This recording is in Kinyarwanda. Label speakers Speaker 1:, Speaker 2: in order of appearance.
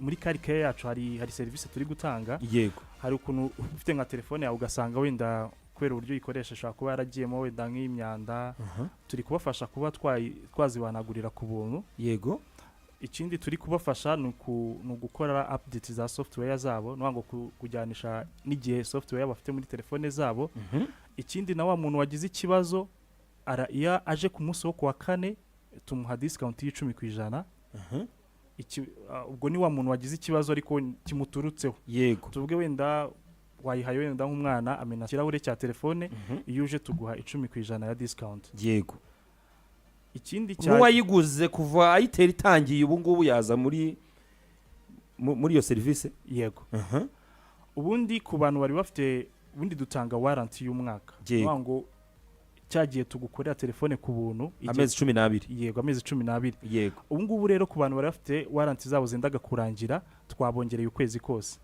Speaker 1: Muri car care yacu hari serivisi turi gutanga. Hari ukuntu ufite nka telefone yawe, ugasanga wenda kubera uburyo uyikoresha ishobora kuba yaragiyemo wenda nk'imyanda. Turi kubafasha kuba twazibanagurira ku buntu. Ikindi turi kubafasha ni ugukora update za software zabo, ni ukuvuga ngo kujyanisha n'igihe software bafite muri telefone zabo. Ikindi, na wa muntu wagize ikibazo iyo aje ku munsi wo kuwa kane tumuha discount y'10%. Ubwo ni wa muntu wagize ikibazo ariko kimuturutseho. Tuvuge wenda wayihaye wenda nk'umwana, amena ikirahure cya telefone, iyo uje tuguha 10% ya discount. Ikindi cya
Speaker 2: Nk'uwayiguze kuva ayitera itangiye ubu ngubu yaza muri iyo serivisi?
Speaker 1: Yego. Ubundi ku bantu bari bafite, ubundi dutanga warranty y'umwaka. Ni ukuvuga ngo cya gihe tugukorera telefone ku buntu
Speaker 2: Amezi 12.
Speaker 1: Yego, amezi 12. Ubu ngubu rero ku bantu bari bafite warranty zabo zendaga kurangira, twabongereye ukwezi kose.